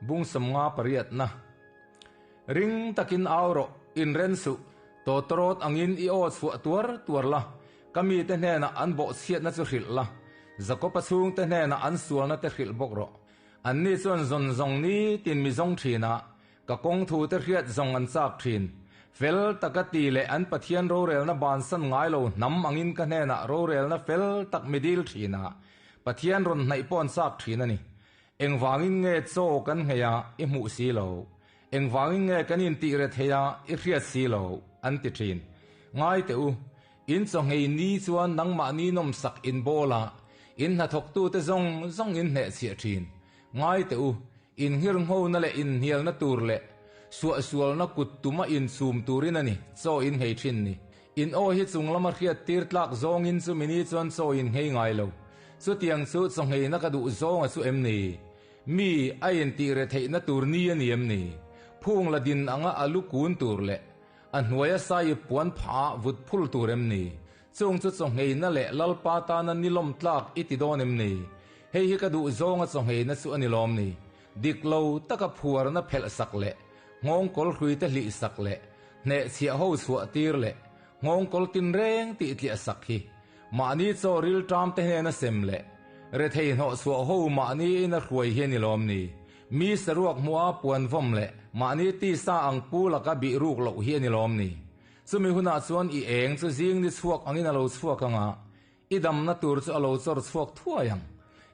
Bung 58 na. Ring takin au rawh, inren suh, tawtawrawt angin i aw chhuah tuar tuar la, ka mite hnenah an bawhchhiatna chu hrilh la, Jakob-a chhungte hnenah an sualna te hrilh bawk rawh. Anni chuan zawn zawng nitin mi zawng thin a, ka kawng thu te hriat zawng an chak thin. Fel taka ti leh an Pathian rorelna bansan ngai lo hnam angin ka hnenah rorelna fel tak mi dil thin a, Pathian rawn hnaih pawh an chak thin a ni. Engvangin nge chaw kan nghei a i hmuh si lo? Engvangin nge kan intih re thei a i hriat si lo? an ti thin. Ngai teh u, in chaw nghei ni chuan nangmahni nawmsak in bawl a, in hnathawktute zawng zawng in hnehchhiah thin. Ngai teh u, in nghirnghona leh inhnialna tur leh suahsualna kut tuma inchhum turin a ni chaw in nghei thin ni. In aw hi chung lama hriat tir tlak zawngin chu mini chuan chaw in nghei ngai lo. Chutiang chu chawngheina ka duh zawnga chu em ni? Mi a intih re theihna tur ni a ni em ni? Phung la din anga a lu kun tur leh a hnuaia sai puan phah ah vut phul tur em ni? Chung chu chawngheina leh Lalpa tana ni lawm tlak i ti dawn em ni? Hei hi ka duh zawnga chawngheina chu a ni lawm ni? Dik lo taka phuarna phelh sak leh nghawngkawl hruite hlih sak leh hnehchhiah ho chhuah tir leh nghawngkawl tinreng tih tliah sak hi mahni chaw rilṭam te hnena sem leh rethei hnawh chhuah ho mahni ina hruai hi a ni lawm ni? Mi saruak hmua puan vawm leh mahni tisa ang pu laka bih ruk loh hi a ni lawm ni? Chumi hunah chuan i eng chu zing ni chhuak angin a lo chhuak anga I damna tur chu a lo chawr chhuak thuai ang.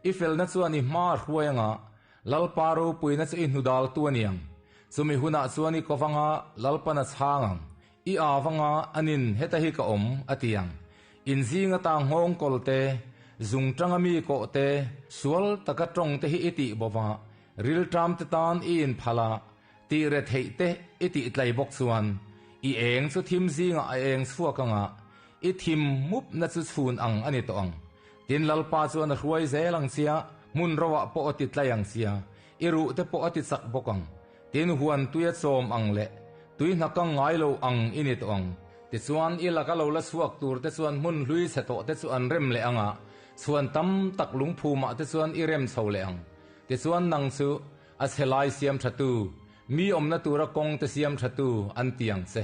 I felna chuan i hma a hruai anga, Lalpa ropuina chu i hnudaltu a ni ang. Chumi hunah chuan i kawv anga, Lalpan a chhang ang. I av anga, anin heta hi ka awm, a ti ang. In zing ata nghawng kawl te, zung tanga mi kawh te, sual taka tawng te hi i tih bo va, rilṭam te tan i inphal a, tih retheih te i tih tlai bawk chuan, i eng chu thim zingah a eng chhuak anga, I thim mupna chu chhun ang a ni tawh ang. Tin, Lalpa chuan a hruai zel ang chia, hmun roah pawh a ti tlai ang chia, i ruh te pawh a ti chak bawk ang. Tin, huan tui a chawm ang leh tui hna kang ngai lo ang i ni tawh ang. Tichuan, i laka lo la chhuak tur te chuan hmun hlui chhe tawh te chu an rem leh ang a, chhuan tam tak lungphumah te chuan i rem chho leh ang. Tichuan, nang chu a chhe lai siam tha tu, mi awmna tura kawng te siam tha tu an ti ang che.